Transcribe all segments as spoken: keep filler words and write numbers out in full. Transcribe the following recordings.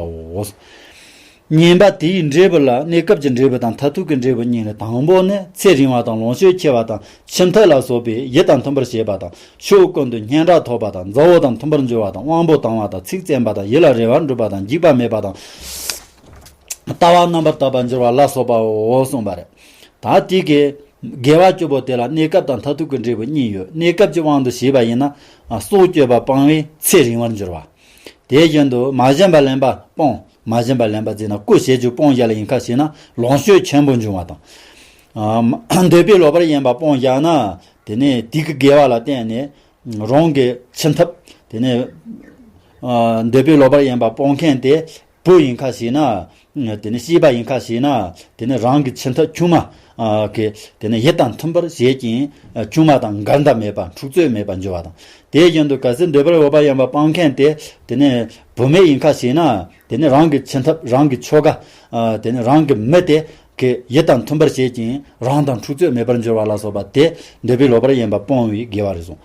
པའོ། བསྙེན་པ་དེའི་འབྲས་བུ་ལ་གནས་སྐབས་ཀྱི་འབྲས་བུ་དང་མཐར་ཐུག་གི་འབྲས་བུ་གཉིས་ལས། དང་པོ་ནི་ཚེ་རིང་བ་དང་ལོངས་སྤྱོད་ཆེ་བ་དང་འཆི་མཐུད་ལ་སོགས་པའི་ཡིད་དང་མཐུན་པར་བྱེད་པ་དང་ཕྱོགས་ཀུན་ཏུ་སྙན་གྲགས་ཐོབ་པ་དང་མཛའ་བོ་དང་མཐུན་པར་འབྱོར་བ་དང་དབང་པོ་དྭངས་པ་དང་ཚིག་བཙན་པ་དང་ཡིད་ལ་རེ་བ་འགྲུབ་པ་དང་འཇིགས་པ་མེད་པ་དང་ལྟ་བ་རྣམ་པར་དག་པར་འགྱུར་བ་ལ་སོགས་པའོ་གསུངས་པ་རེད། ད་དེ་གི་དགེ་བ་བཅུ་པོ་དེ་ལ་གནས་སྐབས་དང་མཐར་ཐུག་གི་འབྲས་བུ་གཉིས་ཡོད། གནས་སྐབས་ཀྱི་དབང་དུ་བྱས་པ་ཡིན་ན་སྲོག་གཅོད་པ་སྤང་བས་ཚེ་རིང་བར་འགྱུར་བ། དེ་བཞིན་དུ་མ་བྱིན་པ་ལེན་པ་སྤོང་། མ་བྱིན་པ་ལེན་པ་ཟེར་ན་བཀོལ་བྱེད་རྒྱུ་སྤོང་བཞག་ལ་ཡིན་ཁ་ཞིག་ན་ལོངས་སྤྱོད་ཆེན་པོ་འབྱུང་བ་དང་། ཨ་འདོད་པས་ལོག་པར་གཡེམ་པ་སྤོང་བཞག་ན་དེ་ནས་དེ་གི་དགེ་བ་ལ་བརྟེན་ནས་རང་གི་འཆི་མཐུད། དེ་ནས་ཨ་འདོད་པས་ལོག་པར་གཡེམ་པ་སྤོང་མཁན་དེ་བུ་ཡིན་ཁ་ཞིག་ན། དེ་ནས་སྐྱེས་པ་ཡིན་ཁ་ཞིག་ན། དེ་ནས་རང་གི་འཆི་མཐུད་ཆུང་མ་ཨ་གི་དེ་ནས་ཡིད་དང་མཐུན་པར་བྱེད་ཅིང་ཆུང་མ་དང་འགལ་ཟླ་མེད་པ་འཁྲུག་རྩོད་མེད་པར་འགྱུར་བ་དང་། དེ་བཞིན་དུ་གལ་སྲིད་འདོད་པས་ལོག་པར་གཡེམ་པ་སྤང་མཁན་དེ་དེ་ནས་བུད་མེད་ཡིན་ཁ་ཞིག་ན། དེ་ནས་རང་གི་འཆི་མཐུད་རང་གི་ཁྱོ་ག་ཨ་དེ་ནས་རང་གི་མི་དེ་གི་ཡིད་དང་མཐུན་པར་བྱེད་ཅིང་རང་དང་འཁྲུག་རྩོད་མེད་པར་འགྱུར་བ་ལ་སོགས་པ་དེ་འདོད་པས་ལོག་པར་གཡེམ་པ་སྤོང་བའི་དགེ་བ་རེད་གསུངས།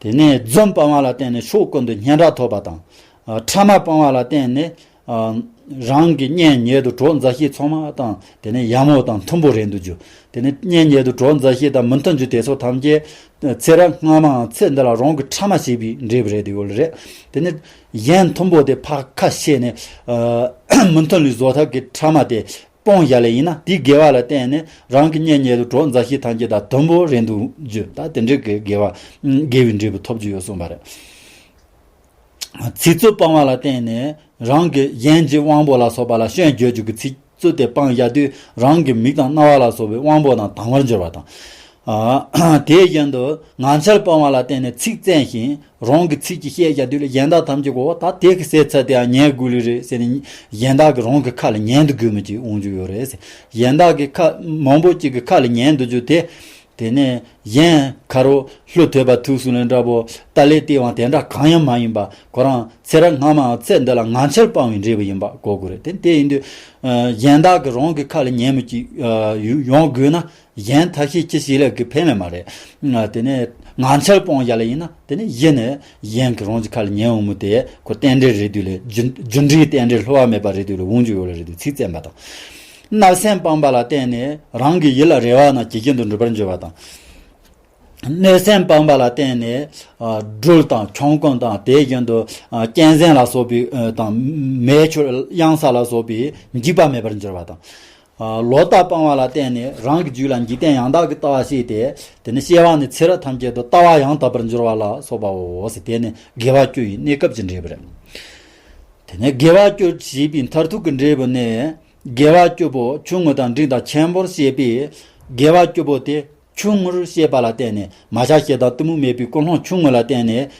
དེ་ནས་རྫུན་སྤང་བ་ལ་བརྟེན་ནས་ཕྱོགས་ཀུན་ཏུ་སྙན་གྲགས་ཐོབ་པ་དང་། ཨ་ཕྲ་མ་སྤང་བ་ལ་བརྟེན་ནས་ཨ་རང་གི་གཉེན་ཉེ་དུ་གྲོགས་མཛའ་བཤེས་ཚང་མ་དང་དེ་ནས་ཡ་མོ་དང་མཐུན་པོ་རེད་འདུག་རྒྱུ། དེ་ནས་གཉེན་ཉེ་དུ་གྲོགས་མཛའ་བཤེས་དང་མི་མཐུན་རྒྱུ་དེ་ཚོ་ཐམས་ཅད་ཚེ་རབས་སྔ་མའམ་ཚེ་འདི་ལ་རང་གི་ཕྲ་མ་བྱས་པའི་འབྲས་བུ་རེད་འདུག་ཡོད་རེད། དེ་ནས་གཞན་མཐུན་པོ་དེ་ཕར་ཁ་ཕྱེ་ནས་ཨ་མི་མཐུན་ལུགས་བཟོ་ཐབས་ཀྱི་ཕྲ་མ་དེ་སྤོང་བཞག་ལེ་ཡིན་ན་དེའི་དགེ་བ་ལ་བརྟེན་ནས་རང་གི་གཉེན་ཉེ་དུ་གྲོགས་མཛའ་བཤེས་ཐམས་ཅད་དང་མཐུན་པོ་རེད་འདུག་རྒྱུ། ད་དེ་འདྲའི་གི་དགེ་བ་དགེ་བའི་འབྲས་བུ་ཐོབ་རྒྱུ་ཡོད་གསུངས་པ་རེད། ཚིག་རྩུབ་སྤང་བ་ལ་བརྟེན་ནས་རང་གི་གཞན་གྱི་དབང་པོ་ལ་སོགས་པ་ལ་སྐྱོན་བརྗོད་རྒྱུ་གི་ཚིག་རྩུབ་དེ་སྤང་བཞག་དུས་རང་གི་མིག་དང་རྣ་བ་ལ་སོགས་པའི་དབང་པོ་རྣམས་དྭངས་པར་འགྱུར་བ་དང་། ཨ་དེ་བཞིན་དུ་ངག་འཁྱལ་སྤང་བ་ལ་བརྟེན་ནས་ཚིག་བཙན་ཞིང་རང་གི་ཚིག་གིས་བཤད་བཞག་དུས་ལ་གཞན་དག་ཐམས་ཅད་ཀྱིས་ད་དེ་གི་ཟེར་ཚད་དེ་ཡང་ཉན་དགོས་ལེ་རེད་ཟེར་ནས་གཞན་དག་གིས་རང་གི་ཁ་ལ་ཉན་དུ་དགོས་མི་ཅིག་འོང་རྒྱུ་ཡོད་རེད་ཟེར། གཞན་དག་གི་ཁ་མང་པོ་ཅིག་གི་ཁ་ལ་ཉན་འདུག་རྒྱུ་དེ། དེ་ནས་གཞན་ཁ་རོག་ལྷོ་ཐོས་པ་ཐུགས་སུ་ལེན་འདྲ་པོ་ཏཱ་ལའི་ཏེ་དབང་དེ་འདྲ་གང་ཡང་མ་ཡིན་པ་ཁོ་རང་ཚེ་རབས་སྔ་མའམ་ཚེ་འདི་ལ་ངག་འཁྱལ་སྤང་བའི་འབྲས་བུ་ཡིན་པ་གོ་དགོས་རེད། དེ་དེ་ཡིན་དུས་ཨ་གཞན་དག་གི་རང་གི་ཁ་ལ་ཉན་མི་ཅིག་ཨ་ཡོང་དགོས་ན་གཞན་ཐབས་ཤེས་ཅི་བྱེད་ལས་ཀྱི་ཕན་ལས་མ་རེད། ཨ་དེ་ནས་ངག་འཁྱལ་སྤང་བཞག་ལེ་ཡིན་ན་དེ་ནས་གཞི་ནས་གཞན་གྱི་རང་གི་ཁ་ལ་ཉན་འོང་མི་དེ་ཁོ་རྟེན་འབྲེལ་རེད་དུས་ལས་རྒྱུ་རྒྱུ་འབྲས་རྟེན་འབྲེལ་བསླུ་བ་མེད་པ་རེད་དུས་ལས་འོང་རྒྱུ་ཡོད་ལེ་རེད་དུས་ཚིག་བཙན་པ་དང་། བརྣབ་སེམས་སྤངས་པ་ལ་བརྟེན་ནས་རང་གི་ཡིད་ལ་རེ་བ་རྣམས་ཇི་བཞིན་དུ་འགྲུབ་པར་འགྱུར་བ་དང་། གནོད་སེམས་སྤངས་པ་ལ་བརྟེན་ནས་ཨ་སྦྲུལ་དང་ཁྱོང་ཀོན་དང་དེ་བཞིན་དུ་ཨ་གཅན་གཟན་ལ་སོགས་པའི་ཨ་དང་མེ་ཆུ་གཡང་ས་ལ་སོགས་པའི་འཇིགས་པ་མེད་པར་འགྱུར་བ་དང་། ཨ་ལོག་ལྟ་སྤངས་པ་ལ་བརྟེན་ནས་རང་གི་རྒྱུད་ལ་འཇིག་རྟེན་ཡང་དག་གི་ལྟ་བ་སྐྱེས་ཏེ་དེ་ནས་སྐྱེ་བ་ནས་ཚེ་རབས་ཐམས་ཅད་དུ་ལྟ་བ་ཡང་དག་པར་འགྱུར་བ་ལ་སོགས་པའོ་ཟེར། དེ་ནི་དགེ་བ་བཅུ་ཡི་གནས་སྐབས་ཀྱི་འབྲས་བུ་རེད། དེ་ནས་དགེ་བ་བཅུ་ཞེས་པའི་མཐར་ཐུག་གི་འབྲས་བུ་ནི། དགེ་བ་བཅུ་པོ་ཆུང་ངུ་དང་འབྲིང་དང་ཆེན་པོར་བཤད་པས། དགེ་བ་བཅུ་པོ་དེ་ཆུང་ངུར་བཤད་པ་ལ་བརྟེན་ནས་མ་ཆགས་ཞེ་སྡང་གཏི་མུག་མེད་པའི་ཀུན་སློང་ཆུང་ངུ་ལ་བརྟེན་ནས།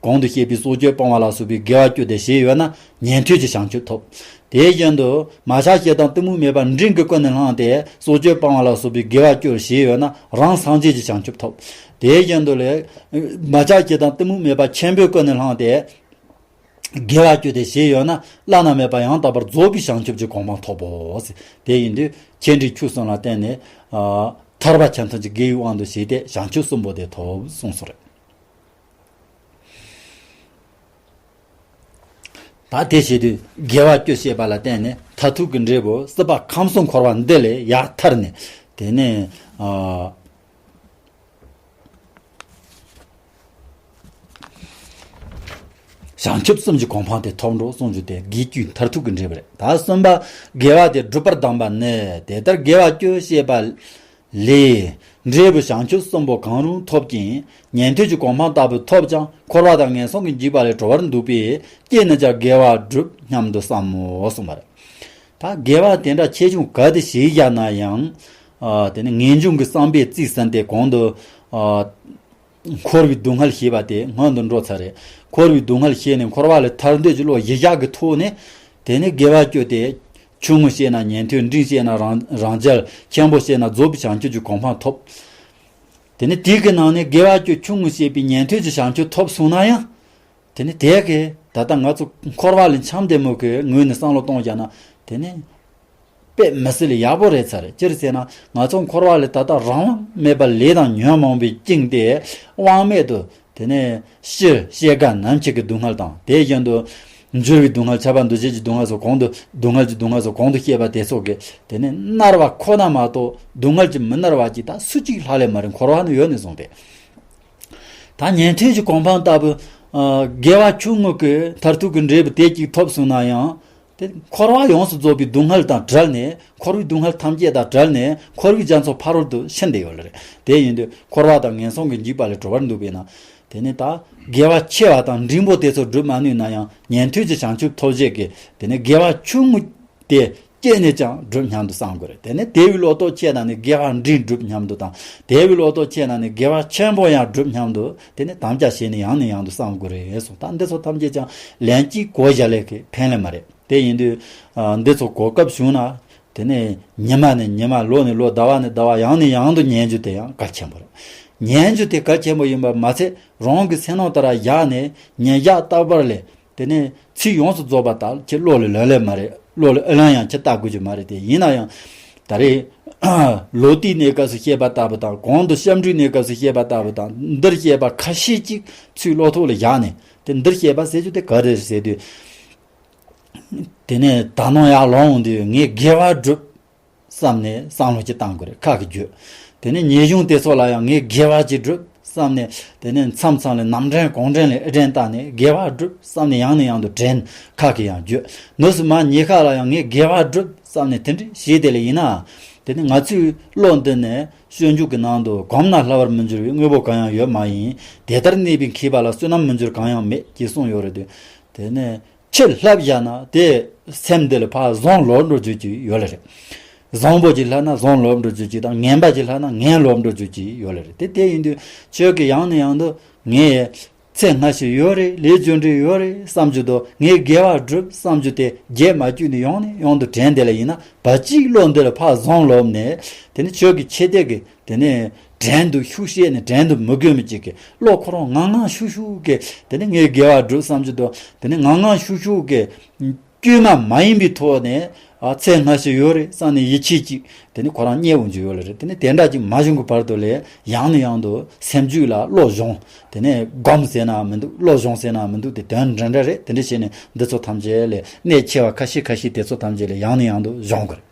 གོང་དུ་བཤད་པའི་སྲོག་གཅོད་སྤང་བ་ལ་སོགས་པའི་དགེ་བ་བཅུ་དེ་བྱས་ཡོད་ན་ཉན་ཐོས་ཀྱི་བྱང་ཆུབ་ཐོབ། དེ་བཞིན་དུ་མ་ཆགས་ཞེ་སྡང་གཏི་མུག་མེད་པ་འབྲིང་གི་ཀུན་ནས་བསླངས་ཏེ་སྲོག་གཅོད་སྤང་བ་ལ་སོགས་པའི་དགེ་བ་བཅུ་བྱས་ཡོད་ན་རང་སངས་རྒྱས་ཀྱི་བྱང་ཆུབ་ཐོབ། དེ་བཞིན་དུ་ལས་མ་ཆགས་ཞེ་སྡང་གཏི་མུག་མེད་པ་ཆེན་པོའི་ཀུན་ནས་བསླངས་ཏེ། དགེ་བ་བཅུ་དེ་བྱས་ཡོད་ན་བླ་ན་མེད་པ་ཡང་དག་པར་རྫོགས་པའི་བྱང་ཆུབ་ཀྱི་གོ་འཕང་ཐོབ་བོ། དེ་ཡིན་དུས་ཆེ་འབྲིང་ཆུང་གསུམ་ལ་བརྟེན་ནས་ཨ་ཐར་པ་ཆ་མཐུན་གྱི་དགེ་བའི་དབང་དུ་བྱས་ཏེ་བྱང་ཆུབ་གསུམ་པོ་དེ་ཐོབ་གསུངས་སོ་རེད། ད་དེ་བྱེད་དུས་དགེ་བ་བཅུ་བྱས་པ་ལ་བརྟེན་ནས་མཐར་ཐུག་གི་འབྲས་བུ་སྲིད་པ་ཁམས་གསུམ་འཁོར་བ་འདི་ལས་ཡར་ཐར་ནས་དེ་ནས་ཨ། བྱང་ཆུབ་གསུམ་གྱི་གོ་འཕང་དེ་ཐོབ་འགྲོ་གསུངས་རྒྱུ་དེ་དགེ་བཅུའི་མཐར་ཐུག་གི་འབྲས་བུ་རེད། ད་གསུམ་པ་དགེ་བ་དེ་སྒྲུབ་པར་གདམས་པ་ནི་དེ་ལྟར་དགེ་བ་བཅུ་བྱས་པ་ལས་འབྲས་བུ་བྱང་ཆུབ་གསུམ་པོ་གང་རུང་ཐོབ་ཀྱང་ཉན་ཐོས་ཀྱི་གོ་འཕང་ལྟ་བུ་ཐོབ་ཀྱང་འཁོར་བ་དང་ངན་སོང་གི་འཇིགས་པ་ལས་གྲོལ་བར་འདུག་པས་ཀྱེ་ནི་ཀྱང་དགེ་བ་སྒྲུབ་སྙམ་དུ་བསམ་མོ་གསུངས་པ་རེད། ད་དགེ་བ་དེ་འདྲ་ཆེ་ཆུང་ག་དེ་བྱས་བཞག་ན་ཡང་ཨ་དེ་ནི་ངེས་འབྱུང་གི་བསམ་པས་རྩིས་ཟིན་ཏེ་གོང་དུ་ཨ། འཁོར་བའི་སྡུག་བསྔལ་ཞེས་པ་དེ་སྔོན་དུ་འགྲོ་ཚར་རེད། འཁོར་བའི་སྡུག་བསྔལ་ཞེས་ནས་འཁོར་བ་ལས་ཐར་འདོད་ཀྱི་བློ་གཞི་བཞག་གི་ཐོག་ནས། དེ་ནས་དགེ་བ་བཅུ་སྟེ། ཆུང་ངུ་བྱས་ན་ཉན་ཐོས། འབྲིང་བྱས་ན་རང་རང་རྒྱལ། ཆེན་པོ་བྱས་ན་རྫོགས་པའི་བྱང་ཆུབ་ཀྱི་གོ་འཕང་ཐོབ། དེ་ནས་དེ་གི་ནང་ནས་དགེ་བ་བཅུ་ཆུང་ངུ་བྱས་པའི་ཉན་ཐོས་ཀྱི་བྱང་ཆུབ་ཐོབ་སོང་ན་ཡང་། དེ་ནས་དེ་གི་ད་ལྟ་ང་ཚོ་འཁོར་བ་ལས་འཁྱམས་བསྡད་མོ་གི་ངོས་ནས་བསམ་བློ་གཏོང་བཞག་ན་དེ་ནས། དཔེ་མི་སྲིད་ལ་ཡག་པོ་རེད་ཚར་རེད། ཅི་རེད་ཟེར་ན་ང་ཚོ་འཁོར་བ་ལས་ད་ལྟ་རང་དབང་མེད་པར་ལས་དང་ཉོན་མོངས་པས་བཅིངས་ཏེ་དབང་མེད་དུ་དེ་ནས་ཤི་སྐྱེ་རྒ་ན་འཆི་གི་སྡུག་བསྔལ་དང་དེ་བཞིན་དུ་ འགྱུར་བའི་སྡུག་བསྔལ། ཁྱབ་པ་འདུ་བྱེད་ཀྱི་སྡུག་བསྔལ་སོགས་གོང་དུ་སྡུག་བསྔལ་གྱི་སྡུག་བསྔལ་སོགས་གོང་དུ་བཤད་པ་དེ་སོགས་ཀྱིས་དེ་ནི་མནར་བ་ཁོ་ན་མ་གཏོགས་སྡུག་བསྔལ་གྱིས་མི་མནར་བ་ཅིག་ད་སུ་གཅིག་ལྷག་ལས་མ་རེད། འཁོར་བ་ནི་ཡོད་ནས་བཟུང་སྟེ། ད་ཉན་ཐོས་ཀྱི་གོ་འཕང་ལྟ་བུ། ཨ། དགེ་བ་ཆུང་ངུ་གི་མཐར་ཐུག་གི་འབྲས་བུ་དེ་གཅིག་ཐོབ་སོང་ན་ཡང་། དེ་འཁོར་བ་ཡོངས་སུ་རྫོགས་པའི་སྡུག་བསྔལ་དང་བྲལ་ནས། འཁོར་བའི་སྡུག་བསྔལ་ཐམས་ཅད་དང་བྲལ་ནས་འཁོར་བའི་རྒྱ་མཚོ་ཕ་རོལ་ཏུ་ཕྱིན་བསྡད་ཡོད་ལ་རེད། དེ་ཡིན་དུས་འཁོར་བ་དང་ངན་སོང་གི་འཇིགས་པ་ལས་གྲོལ་བར་འདུག་པས་ན། དེ་ནི་ད་དགེ་བ་ཆེ་བ་དང་འབྲིང་པོ་དེ་ཚོ་སྒྲུབ་མ་ནུས་ན་ཡང་ཉན་ཐོས་ཀྱི་བྱང་ཆུབ་ཐོབ་བྱེད་ཀྱི་དེ་ནི་དགེ་བ་ཆུང་ངུ་དེ་སྐྱེས་ནས་ཀྱང་སྒྲུབ་སྙམ་དུ་བསམ་དགོས་རེད། དེ་ནི་དེ་བས་ལོག་རྟོག་ཆེ་ན་ནི་དགེ་བ་འབྲིང་སྒྲུབ་སྙམ་དུ་དང་། དེ་བས་ལོག་རྟོག་ཆེ་ན་ནི་དགེ་བ་ཆེན་པོ་ཡང་སྒྲུབ་སྙམ་དུ་དེ་ནི་དམ་བཅའ་བྱས་ནས་ཡང་ནས་ཡང་དུ་བསམ་དགོས་རེད་གསུངས། ད་འདི་ཚོ་ཐམས་ཅད་ཀྱང་ལན་གཅིག་གོ་བཞག་ལས་ཀྱི་ཕན་ལས་མ་རེད། དེ་ཡིན་དུས། ཨ། འདི་ཚོ་གོ་སྐབས་བྱུང་ན། དེ་ནས་ཉི་མ་ནས་ཉི་མ། ལོ་ནས་ལོ། ཟླ་བ་ནས་ཟླ་བ། ཡང་ནས་ཡང་དུ་ཉན་རྒྱུ་དེ་ཡང་གལ་ཆེན་པོ་རེད། ཉན་རྒྱུ་དེ་གལ་ཆེན་པོ་ཡིན་པ་མ་ཚད། རང་གི་སེམས་ནང་ལྟར་བཞག་ནས་ཉན་བཞག་རྟག་པར་ལས། དེ་ནས་ཚིག་ཡོངས་སུ་རྫོགས་པ་དག་ཁྱེད་བློ་ལ་ལོན་ལེ་མ་རེད། བློ་ལ་ཨེ་ལོན་ཡང་ཁྱེད་ལྟ་དགོས་རྒྱུ་མ་རེད། དེ་ཡིན་ན་ཡང་། ད་རེས་ལོ་དུས་གནས་སྐབས་སུ་བཤད་པ་ལྟ་བུ་དང་། གོང་དུ་སྐྱབས་འགྲོའི་གནས་སྐབས་སུ་བཤད་པ་ལྟ་བུ་དང་། འདིར་བཤད་པ་ཁ་ཤས་ཅིག་ཚུར་བློ་ཐོག་ལ་བཞག་ནས། དེ་འདིར་བཤད་པ་ཟེར་རྒྱུ་དེ་ག་རེ་རེད་ཟེར་དུས། དེ་ནས་ད་ནང་ཡར་ལོངས་དུས་ངས་དགེ་བ་བསྒྲུབ་བསམ་ནས་བསམ་བློ་ཅིག་བཏང་དགོས་རེད། ཁ་གིས་བརྗོད། དེ་ནས་ཉེས་གཞུང་དེ་ཚོ་ལ་ཡང་ངས་དགེ་བ་ཅིག་བསྒྲུབ་བསམ་ནས། དེ་ནས་མཚམས་མཚམས་ལ་ནམ་དྲན་གུང་དྲན་ལ་ཨེ་དྲན་བལྟས་ནས་དགེ་བ་བསྒྲུབ་བསམ་ནས་ཡང་ནས་ཡང་དུ་དྲན། ཁ་གིས་ཡང་བརྗོད། ནུབ་སུ་མ་ཉལ་ཁ་ལ་ཡང་ངས་དགེ་བ་བསྒྲུབ་བསམ་ནས་དེ་འདྲ་བྱས་དེ་ལ་ཡིན་ན། དེ་ནི་ང་ཚོའི་བློ་འདི་ནས་སྤྱོད་འཇུག་གི་ནང་དུ་གོམས་ན་སླ་བར་མི་འགྱུར་བའི་དངོས་པོ་གང་ཡང་ཡོད་མ་ཡིན། དེ་ལྟར་གནས་པའི་མཁས་པ་ལ་བསོད་ནམས་མི་འགྱུར་གང་ཡང་མེད་ཅེས་གསུངས་ཡོད་རེད་དེ། དེ་ནས་ཕྱིར་ལྷབ་བཞག་ན་དེ་སེམས་འདི་ལ་ཕར་བཟང་ལོག་འགྲོ་རྒྱུ་ཅིག་ཡོད་ལེ་རེད། བཟང་པོ་ཅིག་ལྷབ་ན་བཟང་ལོག་འགྲོ་རྒྱུ་ཅིག་དང་། ངན་པ་ཅིག་ལྷབ་ན་ངན་ལོག་འགྲོ་རྒྱུ་ཅིག་ཡོད་ལེ་རེད། དེ་དེ་ཡིན་དུས་ཁྱོད་ཀྱིས་ཡང་ནས་ཡང་དུ་ངས་ཚེ་སྔ་ཕྱི་ཡོད་རེད། ལས་རྒྱུ་འབྲས་ཡོད་རེད་བསམ་རྒྱུ་དང་། ངས་དགེ་བ་བསྒྲུབ་བསམ་རྒྱུ་དེ་བརྗེད་མ་བཅུག་ནས་ཡང་ནས་ཡང་དུ་དྲན་དེ་ལ་ཡིན་ན། བ་གཅིག་བློ་འདི་ལ་ཕར་བཟང་ལོག་ནས། དེ་ནི་ཁྱོད་ཀྱི་ཆེ་དེ་གི་དེ་ནས་བྲན་དུ་ཤུགས་བཤད་ནས་བྲན་དུ་མི་དགོས་མི་གཅིག་གི་བློ་ཁོ་རང་ངང་ངང་ཤུགས་ཤུགས་ཀྱིས། དེ་ནས་ངས་དགེ་བ་བསྒྲུབ་བསམ་རྒྱུ་དང་། དེ་ནས་ངང་ངང་ཤུགས་ཤུགས་ཀྱིས་དཀྱུས་མ་མ་ཡིན་པའི་ཐོག་ནས། ཨ། ཚེ་སྔ་ཕྱི་ཡོད་རེད་བསམ་ནས་ཡིད་ཆེས་ཅིག་དེ་ནས་ཁོ་རང་རྙེད་འོང་རྒྱུ་ཡོད་ལེ་རེད། དེ་ནས་དེ་འདྲ་ཅིག་མ་བྱུང་གི་བར་དུ་ལས་ཡང་ནས་ཡང་དུ་སེམས་རྒྱུད་ལ་བློ་སྦྱོང་། དེ་ནས་སྒོམ་ཟེར་ན་མི་འདུག། བློ་སྦྱོང་ཟེར་ན་མི་འདུག། དེ་དོན་འདྲ་འདྲ་རེད། དེ་འདྲ་བྱས་ནས་འདི་ཚོ་ཐམས་ཅད་ལས་གནད་ཆེ་བ་ཁ་ཤས་ཁ་ཤས་དེ་ཚོ་ཐམས་ཅད་ལས་ཡང་ནས་ཡང་དུ་སྦྱོང་དགོས་རེད།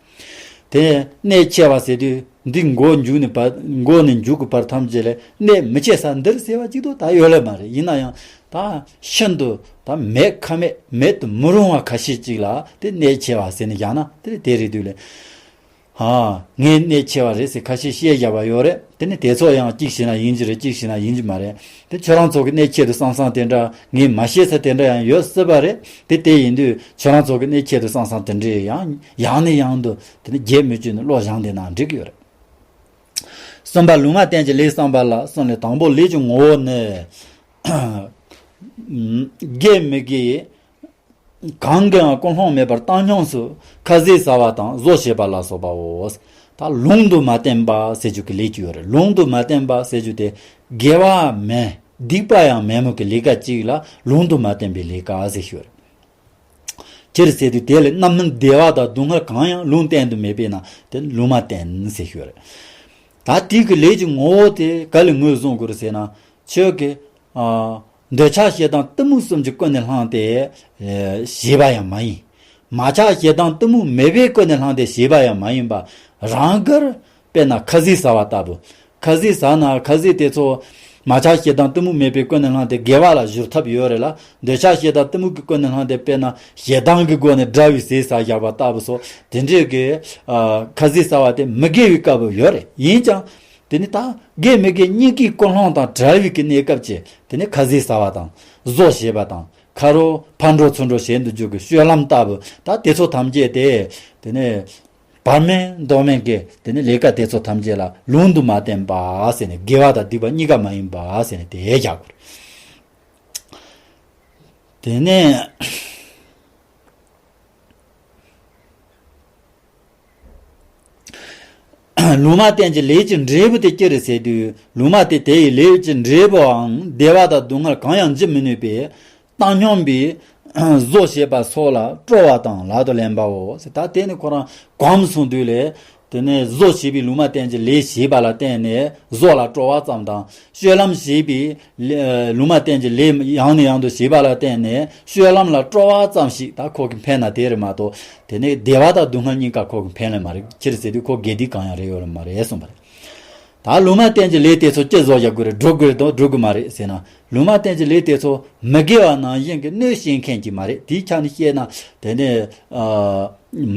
དེ་གནད་ཆེ་བ་ཟེར་དུས་འདི་མགོ་མཇུག་ནས་བར། མགོ་ནས་མཇུག་གི་བར་ཐམས་ཅད་ལས་གནད་མི་ཆེ་ས་འདིར་ཟེར་བ་གཅིག་ཏུ་ད་ཡོད་ལེ་མ་རེད། ཡིན་ན་ཡང་ད་ཤིན་ཏུ་ད་མེད་ཁ་མེད། མེད་དུ་མི་རུང་བ་ཁ་ཤས་ཅིག་ལ་དེ་གནད་ཆེ་བ་ཟེར་ནས་བཞག་ན་དེ་དེ་རེད་འདུག་ལེ། ཨ། ངས་གནད་ཆེ་བ་རེད་ཟེར་ཁ་ཤས་བཤད་བཞག་པ་ཡོད་རེད། དེ་ནི་དེ་ཚོ་ཡང་གཅིག་བྱས་ན་ཡིན་གྱི་རེད། གཅིག་བྱས་ན་ཡིན་གྱི་མ་རེད། དེ་ཁྱོད་རང་ཚོ་གི་གནད་ཆེ་དུ་བསམ་བསམ་དེ་འདྲ། ངས་མ་བཤད་ས་དེ་འདྲ་ཡང་ཡོད་སྲིད་པ་རེད། དེ་དེ་ཡིན་དུས་ཁྱོད་རང་ཚོ་གི་གནད་ཆེ་དུ་བསམ་བསམ་དེ་འདྲ་ཡང་ཡང་ནས་ཡང་དུ་དེ་ནི་བརྗེད་མི་བཅུག་ནས་བློ་སྦྱངས་བསྡད་ན་འགྲིག་གི་ཡོད་རེད། གསུམ་པ། ལུང་མ་བསྟན་གྱི་ལས་བསམ་པ་ལ་གསུམ་ལས། དང་པོ་ལས་ཀྱི་ངོ་བོ་ནི། དགེ་མི་དགེ་གང་གི་ཀུན་སློང་མེད་པར་བཏང་སྙོམས་སུ་ཁ་ཟས་ཟ་བ་དང་བཟོ་བྱེད་པ་ལ་སོགས་པའོ། ད་ལུང་དུ་མ་བསྟན་པ་ཟེར་རྒྱུ་གི་ལས་ཀྱི་ཡོད་རེད། ལུང་དུ་མ་བསྟན་པ་ཟེར་རྒྱུ་དེ་དགེ་བ་མིན་སྡིག་པ་ཡང་མིན་མོ་གི་ལས་ཀ་ཅིག་ལ་ལུང་དུ་མ་བསྟན་པའི་ལས་ཀ་ཟེར་ཞུ་རེད། སྤྱིར་ཟེར་དུས་དེ་ལས་རྣམ་སྨིན་བདེ་བ་དང་སྡུག་བསྔལ་གང་ཡང་ལུང་བསྟན་དུ་མེད་པས་ན་དེ་ལུང་མ་བསྟན་ཟེར་ཞུ་རེད། ད་དེ་གི་ལས་ཀྱི་ངོ་བོ་དེ་ག་ལས་ངོས་བཟུང་དགོས་རེད་ཟེར་ན། ཁྱོད་ཀྱི། ཨ། འདོད་ཆགས་ཞེ་སྡང་གཏི་མུག་གསུམ་གྱི་ཀུན་ནས་བསླངས་ཏེ། ཨ། བྱས་པ་ཡང་མ་ཡིན། མ་ཆགས་ཞེ་སྡང་གཏི་མུག་མེད་པའི་ཀུན་ནས་བསླངས་ཏེ་བྱས་པ་ཡང་མ་ཡིན་པ། རང་དགར། དཔེར་ན་ཁ་ཟས་ཟ་བ་ལྟ་བུ། ཁ་ཟས་ཟ་ན་ཁ་ཟས་དེ་ཚོ་མ་ཆགས་ཞེ་སྡང་གཏི་མུག་མེད་པའི་ཀུན་ནས་བསླངས་ཏེ་དགེ་བ་ལ་བསྒྱུར་ཐབས་ཡོད་རེད་ལ། འདོད་ཆགས་ཞེ་སྡང་གཏི་མུག་གི་ཀུན་ནས་བསླངས་ཏེ་དཔེར་ན་ཞེ་སྡང་གི་སྒོ་ནས་དགྲ་བོའི་ཟས་ཟ་བཞག་པ་ལྟ་བུ་སོགས་དེ་འདྲའི་གི། ཨ། ཁ་ཟས་ཟ་བ་དེ་མི་དགེ་བའི་སྐབས་ཡོད་རེད། ཡིན་ཀྱང་། དེ་ནི་ད་དགེ་མི་དགེ་གཉིས་ཀའི་ཀུན་སློང་དང་བྲལ་བའི་གི་གནས་སྐབས་ཀྱི་དེ་ནི་ཁ་ཟས་ཟ་བ་དང་བཟོ་བྱེད་པ་དང་། ཁ་རོག་ཕར་འགྲོ་ཚུར་འགྲོ་བྱེད་དུ་འཇུག་གི་སྤྱོད་ལམ་ལྟ་བུ། ད་དེ་ཚོ་ཐམས་ཅད་དེ་དེ་ནི་བར་མེད་མདོ་མེད་ཀྱི་དེ་ནི་ལས་ཀ་དེ་ཚོ་ཐམས་ཅད་ལ་ལུང་དུ་མ་བསྟན་པ་ཟེར་ནས། དགེ་བ་དང་སྡིག་པ་གཉིས་ཀ་མ་ཡིན་པ་ཟེར་ནས་དེ་བཞག་དགོས་རེད། དེ་ནས། ལུང་མ་བསྟན་གྱི་ལས་ཀྱི་འབྲས་བུ་དེ་ཅི་རེད་ཟེར་དུས། ལུང་མ་བསྟན་དེ་ཡི་ལས་ཀྱི་འབྲས་བུའང་བདེ་བ་དང་སྡུག་བསྔལ་གང་ཡང་འཇུ་མི་ནུས་པས། བཏང་སྙོམས་པའི་བཟོ་བྱེད་པ་སོགས་ལ་སྤྲོ་བ་དང་ལག་ཏུ་ལེན་པའོ། ད་དེ་ནི་ཁོ་རང་གོམས་སོང་དུས་ལས། དེ་ནས་བཟོ་བྱས་པའི་ལུང་མ་བསྟན་གྱི་ལས་བྱས་པ་ལ་བརྟེན་ནས་བཟོ་ལ་སྤྲོ་བ་ཙམ་དང་། སྤྱོད་ལམ་བྱས་པའི་ལུང་མ་བསྟན་གྱི་ལས་ཡང་ནས་ཡང་དུ་བྱས་པ་ལ་བརྟེན་ནས་སྤྱོད་ལམ་ལ་སྤྲོ་བ་ཙམ་ཞིག་ད་ཁོ་གི་ཕན་ན་དེ་རེད་མ་གཏོགས། དེ་ནས་བདེ་བ་དང་སྡུག་བསྔལ་གཉིས་ཀ་ཁོ་གི་ཕན་ལས་མ་རེད། ཁྱེད་ཟེར་དུས་ཁོ་དགེ་སྡིག་གང་ཡང་རེ་ཡོད་ལ་མ་རེད་གསུངས་པ་རེད། ད་ལུང་མ་བསྟན་གྱི་ལས་དེ་ཚོ་ཅི་བཟོ་བཞག་དགོས་རེད། སྒྲུབ་དགོས་རེད་དང་སྒྲུབ་དགོས་མ་རེད་ཟེར་ན། ལུང་མ་བསྟན་གྱི་ལས་དེ་ཚོ་མི་དགེ་བ་ནང་བཞིན་གྱི་གནོད་བྱེད་མཁན་གྱི་མ་རེད། དེའི་ཆ་ནས་བཤད་ན་དེ་ནས་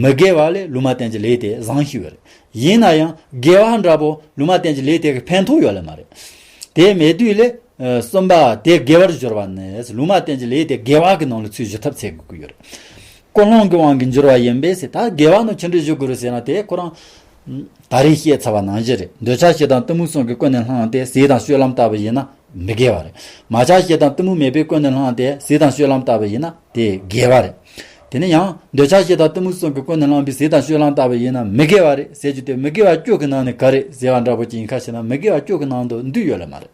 མི་དགེ་བ་ལས་ལུང་མ་བསྟན་གྱི་ལས་དེ་བཟང་ཤོས་རེད། ཡིན་ན་ཡང་དགེ་བ་འདྲ་པོ་ལུང་མ་བསྟན་གྱི་ལས་དེ་གི་ཕན་ཐོགས་ཡོད་ལ་མ་རེད། དེ་མེད་དུས་ལས་གསུམ་པ་དེ་དགེ་བར་སྦྱོར་བ་ནི་ལུང་མ་བསྟན་གྱི་ལས་དེ་དགེ་བ་གི་ནང་ལ་ཚུད་ཞུ་ཐབས་བྱེད་དགོས་ཀྱི་ཡོད་རེད། ཀུན་སློང་གི་དབང་གིས་འགྱུར་བ་ཡིན་པས་ཟེར། ད་དགེ་བ་ནི་ཅི་འདྲ་ཞུ་དགོས་རེད་ཟེར་ན། དེ་ཁོ་རང་ད་རེས་བཤད་ཚར་བ་ནང་བཞིན་རེད། འདོད་ཆགས་ཞེ་སྡང་གཏི་མུག་གསུམ་གྱིས་ཀུན་ནས་བསླངས་ཏེ་ཟས་དང་སྤྱོད་ལམ་ལྟ་བུ་ཡིན་ན་མི་དགེ་བ་རེད། མ་ཆགས་ཞེ་སྡང་གཏི་མུག་མེད་པས་ཀུན་ནས་བསླངས་ཏེ་ཟས་དང་སྤྱོད་ལམ་ལྟ་བུ་ཡིན་ན་དེ་དགེ་བ་རེད། དེ་ནས་ཡང་འདོད་ཆགས་ཞེ་སྡང་གཏི་མུག་གསུམ་གྱིས་ཀུན་ནས་བསླངས་པའི་ཟས་དང་སྤྱོད་ལམ་ལྟ་བུ་ཡིན་ན་མི་དགེ་བ་རེད་ཟེར་རྒྱུ་དེ། མི་དགེ་བ་བཅུ་གི་ནང་ནས་ག་རེ་ཟེར་བ་འདྲ་པོ་ཅིག་ཡིན་ཁ་ཤས་ན་མི་དགེ་བ་བཅུ་གི་ནང་དུ་འདུས་ཡོད་ལ་མ་རེད།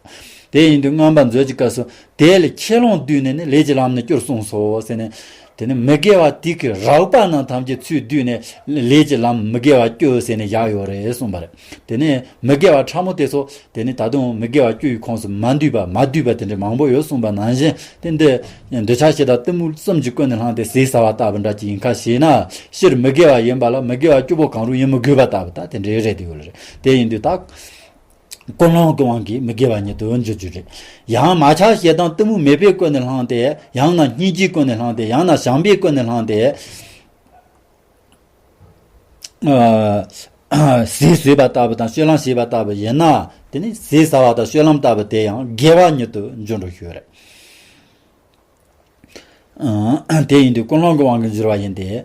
དེ་ཡིན་དུས་མངོན་པ་མཛོད་ཀྱི་སྐབས་སུ་དེ་ལས་ཁས་བླངས་བསྡུས་ནས་ནི་ལས་ཀྱི་ལམ་ནི་བཅུར་གསུངས་སོ་ཟེར་ནས། དེ་ནི་མི་དགེ་བ་དེ་གི་རགས་པ་རྣམས་ཐམས་ཅད་ཚུར་བསྡུས་ནས་ལས་ཀྱི་ལམ་མི་དགེ་བ་བཅུ་ཟེར་ནས་བཞག་ཡོད་རེད་གསུངས་པ་རེད། དེ་ནས་མི་དགེ་བ་ཕྲ་མོ་དེ་ཚོ་དེ་ནི་ད་དུང་མི་དགེ་བ་བཅུ་ཡི་ཁོངས་སུ་མ་འདུས་པ་མ་བསྡུས་པ་དེ་འདྲ་མང་པོ་ཡོད་གསུངས་པ་ནང་བཞིན། དེ་འདི་འདོད་ཆགས་ཞེ་སྡང་གཏི་མུག་གསུམ་གྱིས་ཀུན་ནས་བསླངས་ཏེ་ཟས་ཟ་བ་ལྟ་བུ་འདྲ་ཅིག་ཡིན་ཁ་ཤས་ན། སྤྱིར་མི་དགེ་བ་ཡིན་པ་ལ་མི་དགེ་བ་བཅུ་པོ་གང་རུང་ཡིན་མི་དགོས་པ་ལྟ་བུ་ད་དེ་འདྲའི་རེད་དེ་ཡོད་རེད། དེ་ཡིན་དུས་ད། ཀུན་སློང་གི་དབང་གིས་མི་དགེ་བ་ཉིད་དུ་འགྱུར་རྒྱུ་རེད། ཡང་མ་ཆགས་ཞེ་སྡང་གཏི་མུག་མེད་པས་ཀུན་ནས་བསླངས་ཏེ། ཡང་ན་སྙིང་རྗེས་ཀུན་ནས་བསླངས་ཏེ། ཡང་ན་བྱམས་པས་ཀུན་ནས་བསླངས་ཏེ། ཨ། ཟས་ཟོས་པ་ལྟ་བུ་དང་སྤྱོད་ལམ་བྱས་པ་ལྟ་བུ་ཡིན་ན། དེ་ནི་ཟས་ཟ་བ་དང་སྤྱོད་ལམ་ལྟ་བུ་དེ་ཡང་དགེ་བ་ཉིད་དུ་འགྱུར་འགྲོ་རྒྱུ་རེད། ཨ། དེ་ཡིན་དུས་ཀུན་སློང་གི་དབང་གིས་འགྱུར་བ་ཡིན་ཏེ།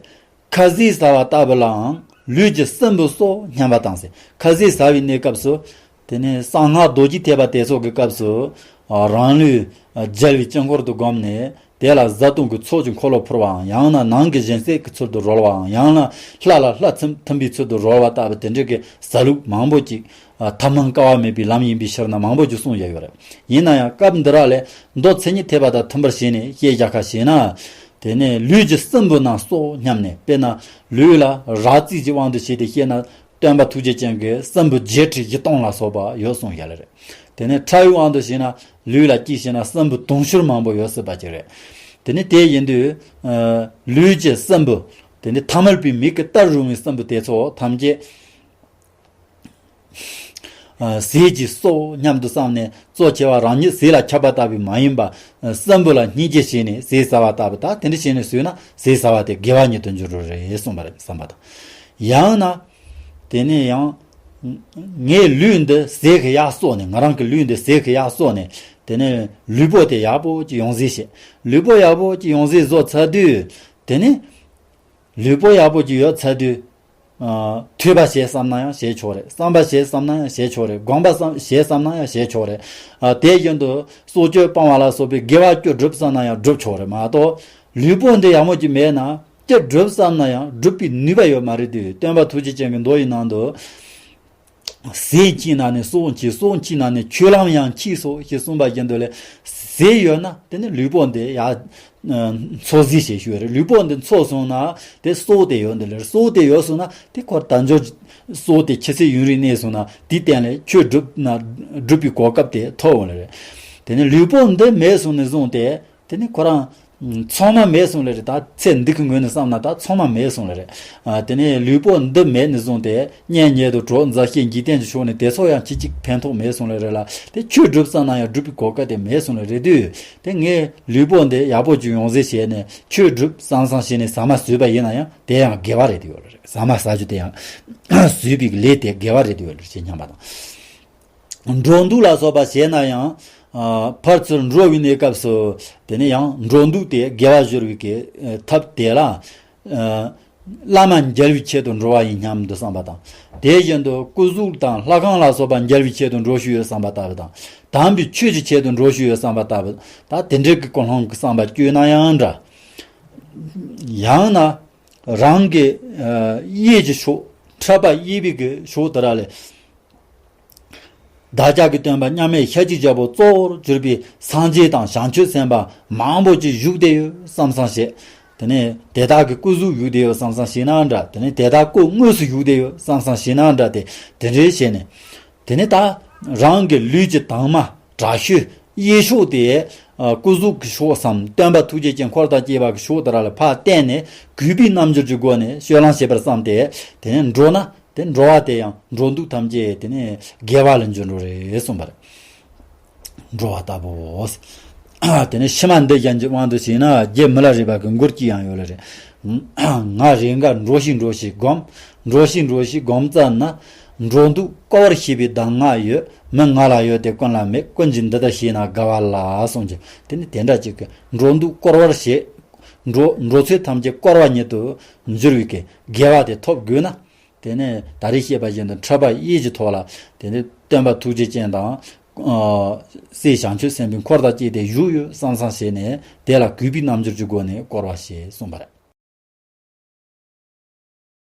ཁ་ཟས་ཟ་བ་ལྟ་བུ་ལའང་ལུས་ཀྱི་སྲིན་བུ་སོགས་སྙམ་པ་དང་ཟེར། ཁ་ཟས་ཟ་བའི་གནས་སྐབས་སུ། དེ་ནས་གསང་སྔགས་རྡོ་རྗེ་ཐེག་པ་དེ་ཚོ་གི་སྐབས་སུ། ཨ། རང་ལུས་རྒྱལ་བའི་དཀྱིལ་འཁོར་དུ་བསྒོམས་ནས་དེ་ལ་བཟའ་བཏུང་གི་ཚོགས་ཀྱི་འཁོར་ལོ་ཕུལ་བའམ། ཡང་ན་ནང་གི་སྦྱིན་སྲེག་གི་ཚུལ་དུ་རོལ་བའམ། ཡང་ན་ལྷ་ལ་ལྷ་ཐིམ་ཐིམ་པའི་ཚུལ་དུ་རོལ་བ་ལྟ་བུ་དེ་འདྲ་གི་བཟའ་ལུགས་མང་པོ་ཅིག་ཐབས་སྣང་དཀའ་བ་མེད་པའི་ལམ་ཡིན་པའི་ཕྱིར་ན་མང་པོ་ཅིག་གསུངས་ཡོད་རེད། ཡིན་ན་ཡང་སྐབས་འདི་ར་ལས་མདོ་མཚན་ཉིད་ཐེག་པ་དང་མཐུན་པར་བྱས་ནས་བཤད་བཞག་ཁ་ཞེ་ན། དེ་ནས་ལུས་ཀྱི་སྲིན་བུ་རྣམས་སོགས་སྙམ་ནས། དཔེར་ན་ལུས་ལ་རགས་རྩིས་ཀྱི་དབང་དུ་བྱས་ཏེ་བཤད་ན། སྟོན་པ་ཐུགས་རྗེ་ཅན་གྱིས་སྲིན་བུ་བརྒྱད་ཁྲི་བཞི་སྟོང་ལ་སོགས་པ་ཡོད་གསུངས་ཡོད་ལ་རེད། དེ་ནས་ཕྲ་བའི་དབང་དུ་བྱས་ན་ལུས་ལ་དཔྱད་བྱས་ན་སྲིན་བུ་དུང་ཕྱུར་མང་པོ་ཡོད་སྲིད་པ་ཅིག་རེད། དེ་ནས་དེ་ཡིན་དུས། ཨ། ལུས་ཀྱི་སྲིན་བུ། དེ་ནས་ཐ་མལ་པའི་མིག་གིས་བལྟ་རུང་བའི་སྲིན་བུ་དེ་ཚོ་ཐམས་ཅད། ཨ། ཟས་ཀྱིས་གསོ་སྙམ་དུ་བསམས་ནས། གཙོ་ཆེ་བ་རང་ཉིད་ཟས་ལ་ཁྱབ་པ་ལྟ་བུ་མ་ཡིན་པ། ཨ། སྲིན་བུ་ལ་སྙིང་རྗེ་བྱས་ནས་ཟས་ཟ་བ་ལྟ་བུ་དང་དེ་འདྲ་བྱས་ནས་ཟོས་ན་ཟས་ཟ་བ་དེ་དགེ་བ་ཉིད་དུ་འགྱུར་རོ་རེད་གསུངས་པ་རེད་བསམ་པ་དང་། ཡང་ན། དེ་ནས་ཡང་། ངའི་ལུས་འདི་ཟས་ཀྱིས་ཡར་གསོས་ནས། ང་རང་གི་ལུས་འདི་ཟས་ཀྱིས་ཡར་གསོས་ནས། དེ་ནས་ལུས་པོ་དེ་ཡག་པོ་ཅིག་ཡོང་ཟས་བྱས། ལུས་པོ་ཡག་པོ་ཅིག་ཡོང་ཟས་བཟོས་ཚར་དུས། དེ་ནས། ལུས་པོ་ཡག་པོ་ཅིག་ཡོད་ཚར་དུས། ཨ། ཐོས་པ་བྱེད་བསམ་ན་ཡང་བྱེད་ཆོག་རེད། བསམ་པ་བྱེད་བསམ་ན་ཡང་བྱེད་ཆོག་རེད། སྒོམ་པ་བསམ་བྱེད་བསམ་ན་ཡང་བྱེད་ཆོག་རེད། ཨ། དེ་བཞིན་དུ་སྲོག་གཅོད་སྤང་བ་ལ་སོགས་པའི་དགེ་བ་བཅུ་སྒྲུབ་བསམ་ན་ཡང་སྒྲུབ་ཆོག་རེད་མ་གཏོགས། ལུས་པོ་འདི་ཡག་མོ་ཅིག་མེད་ན་ཅི་སྒྲུབ་བསམ་ན་ཡང་སྒྲུབ་པའི་ནུས་པ་ཡོད་མ་རེད་དུས། སྟོན་པ་ཐུགས་རྗེ་ཅན་གྱི་མདོ་ཡི་ནང་དུ། ཟས་མཆིས་ན་ནི་སྲོག་མཆིས། སྲོག་མཆིས་ན་ནི་ཆོས་ལམ་ཡང་མཆིས་སོ་ཞེས་གསུངས་པ་བཞིན་དུ་ལས། ཟས་ཡོད་ན་དེ་ནི་ལུས་པོ་འདི་ཡ། ཨ། འཚོ་ཟས་ཞེས་ཞུ་བ་རེད། ལུས་པོ་འདི་འཚོ་སོང་ན་དེ་སྲོག་དེ་ཡོད་འདི་ལས། སྲོག་དེ་ཡོད་སོང་ན་དེ་ཁོ་དལ་འབྱོར་སྲོག་དེ་ཇི་སྲིད་ཡུན་རིང་གནས་སོང་ན་དེའི་སྟེང་ལས་ཆོས་སྒྲུབ་ན་སྒྲུབ་པའི་གོ་སྐབས་དེ་ཐོབ་འོང་ལེ་རེད། དེ་ནི་ལུས་པོ་འདི་མེད་སོང་ནས་བཟུང་སྟེ། དེ་ནི་ཁོ་རང་། ཚང་མ་མེད་སོང་ལེ་རེད། ད་ཚེ་འདི་གི་ངོས་ནས་བསམ་ན་ད་ཚང་མ་མེད་སོང་ལེ་རེད། ཨ། དེ་ནས་ལུས་པོ་འདི་མེད་ནས་བཟུང་སྟེ་གཉེན་ཉེ་དུ་གྲོགས་མཛའ་བཤེས་འཇིག་རྟེན་གྱི་ཕྱོགས་ནས་དེ་ཚོ་ཡང་ཅི་གཅིག་ཕན་ཐོགས་མེད་སོང་ལེ་རེད་ལ། དེ་ཆོས་སྒྲུབ་བསམ་ན་ཡང་སྒྲུབ་པའི་གོ་སྐབས་དེ་མེད་སོང་ལེ་རེད་དུས། དེ་ངས་ལུས་པོ་འདི་ཡག་པོ་ཅིག་ཡོང་ཟེར་བྱས་ནས་ཆོས་སྒྲུབ་བསམ་བསམ་བྱས་ནས་ཟ་མ་ཟོས་པ་ཡིན་ན་ཡང་དེ་ཡང་དགེ་བ་རེད་དུ་ཡོད་ལེ་རེད། ཟ་མ་ཟ་རྒྱུ་དེ་ཡང་ཟོས་པའི་ལས་དེ་དགེ་བ་རེད་དུ་ཡོད་ལེ་རེད་ཅེས་སྙམ་པ་དང་། འགྲོ་འདུག་ལ་སོགས་པ་བྱས་ན་ཡང་། ཨ། ཕར་ཚུར་འགྲོ་བའི་གནས་སྐབས་སུ། དེ་ནས་ཡང་འགྲོ་འདུག་དེ་དགེ་བ་སྦྱོར་བའི་གི་ཐབས་དེ་ལ། ཨ། བླ་མ་མཇལ་བའི་ཆེད་དུ་འགྲོ་བ་ཡིན་སྙམ་དུ་བསམ་པ་དང་། དེ་བཞིན་དུ་སྐུ་གཟུགས་དང་ལྷ་ཁང་ལ་སོགས་པ་མཇལ་བའི་ཆེད་དུ་འགྲོ་བཞིན་ཡོད་བསམ་པ་ལྟ་བུ་དང་། དམ་པའི་ཆོས་ཀྱི་ཆེད་དུ་འགྲོ་བཞིན་ཡོད་བསམ་པ་ལྟ་བུ། ད་དེ་འདྲའི་གི་ཀུན་སློང་གི་བསམ་པ་བསྐྱེད་ན་ཡང་འདྲ། ཡང་ན། རང་གི། ཨ། གཡས་ཀྱི་ཕྱོགས། ཕྲག་པ་གཡས་པའི་གི་ཕྱོགས་དེ་ར་ལས། བདག་ཅག་གི་སྟོན་པ་མཉམ་མེད་ཤཱཀྱའི་རྒྱལ་པོ་གཙོ་བོར་གྱུར་པའི་སངས་རྒྱས་དང་བྱང་ཆུབ་སེམས་དཔའ་མང་པོ་ཅིག་བཞུགས་བསྡད་ཡོད་བསམ་བསམ་བྱས། དེ་ནས་དེ་དག་གི་སྐུ་གཟུགས་བཞུགས་བསྡད་ཡོད་བསམ་བསམ་ཞེ་ན་འདྲ། དེ་ནས་དེ་དག་སྐུ་དངོས་སུ་བཞུགས་བསྡད་ཡོད་བསམ་བསམ་ཞེ་ན་འདྲ། དེ་དེ་འདྲའི་བྱས་ནས། དེ་ནས་ད་རང་གི་ལུས་ཀྱི་དྭངས་མ་དྲག་ཤུལ་གཡས་ཕྱོགས་དེ། ཨ། སྐུ་གཟུགས་ཀྱི་ཕྱོགས་སམ། སྟོན་པ་ཐུགས་རྗེ་ཅན་འཁོར་དང་བཅས་པ་གི་ཕྱོགས་དེ་ར་ལ་ཕར་བསྟན་ནས། གུས་པའི་རྣམ་འགྱུར་གྱི་སྒོ་ནས་སྤྱོད་ལམ་བྱེད་པར་བསམས་ཏེ། དེ་ནས་འགྲོ་ན། དེ་འགྲོ་བ་དེ་ཡང་འགྲོ་འདུག་ཐམས་ཅད་དེ་ནས་དགེ་བ་ལ་འགྱུར་འགྲོ་རེད་གསུངས་པ་རེད། འགྲོ་བ་ལྟ་བུའོ། དེ་ནས་ཕྱི་མ་འདི་གཞན་གྱི་དབང་དུ་བྱས་ན། རྒྱུ་མི་ལ་རས་པ་གི་མགུར་གྱི་ཡང་ཡོད་ལ་རེད། ང་རེ་འགའ་འགྲོ་ཞིག་འགྲོ་ཞིག་སྒོམ། འགྲོ་ཞིག་འགྲོ་ཞིག་སྒོམ་ཙམ་ན། འགྲོ་འདུག་སྐོར་བར་བྱེད་པའི་གདམས་ངག་ཡོད། མི་ང་ལ་ཡོད་དེ་ཀུན་ལ་མེད། ཀུན་གྱིས་འདི་ལྟར་ཤེས་ན་དགའ་བ་ལ་གསུངས་ཀྱི། དེ་ནི་དེ་འདྲ་ཅིག་གི་འགྲོ་འདུག་སྐོར་བར་བྱེད། འགྲོ་འགྲོ་ཚུལ་ཐམས་ཅད་སྐོར་བ་ཉིད་དུ་འགྱུར་བའི་གི་དགེ་བ་དེ་ཐོབ་དགོས་ན། དེ་ནས་ད་རེས་བཤད་པ་བཞིན་དུ་འཁྲུལ་པ་གཡས་ཀྱི་ཐོག་ལ། དེ་ནས་སྟོན་པ་ཐུགས་རྗེ་ཅན་དང་། ཨ། སྲས་བྱང་ཆུབ་སེམས་དཔའི་འཁོར་དང་བཅས་ཏེ་བཞུགས་ཡོད་བསམ་བསམ་བྱས་ནས། དེ་ལ་གུས་པའི་རྣམ་འགྱུར་གྱི་སྒོ་ནས་བསྐོར་བ་ཞེས་གསུངས་པ་རེད།